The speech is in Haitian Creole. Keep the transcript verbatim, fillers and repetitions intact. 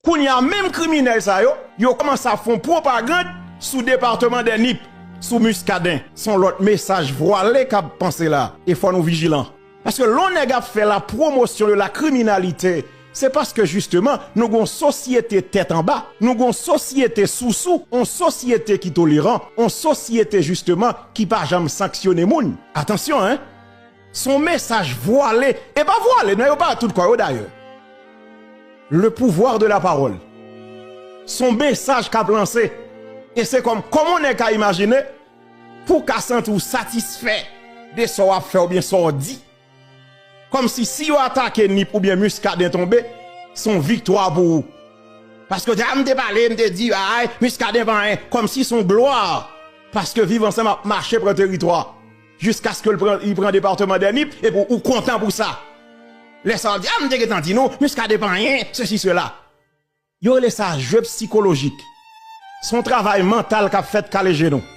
Kounye a, menm kriminèl sa yo, yo kòmanse ap fè yon pwopagand sou depatman dè Nip, sou Muscadin. Se yon lòt mesaj vwale k ap pase la. E fò nou vijilan. Paske lè yon nèg ap fè la promotion de la criminalité, se paske jisteman nou gon sosyete tèt anba, nou gon sosyete sousou, yon sosyete ki toleran, yon sosyete jisteman ki pa janm sanksyone moun. Atansyon, en! Se yon mesaj vwale, e pa vwale, non, yo pa tout kò yo dayè. Le pouvoir de la parole. Se yon mesaj k ap lanse. E se kòm, kòman yon nèg ka imajine pou w ka santi w satisfè de sa w ap fè oubyen sa w di. Kòmsi si yo atake Nip oubyen Muscadin tonbe, se yon viktwa pou ou. Paske w di, a, m te pale, m te di, ay, Muscadin pa anyen. Kòmsi se yon glwa. Paske Viv Ansanm ap mache pran teritwa. Jiskaske l pran, li pran depatman dè Nip, epi ou kontan pou sa. Lè sa w ap di, a, m te gentan di nou, Muscadin pa anyen, sesi, sela. Yo rele sa jeu psychologique. Se yon travay mantal k ap fèt kale je nou.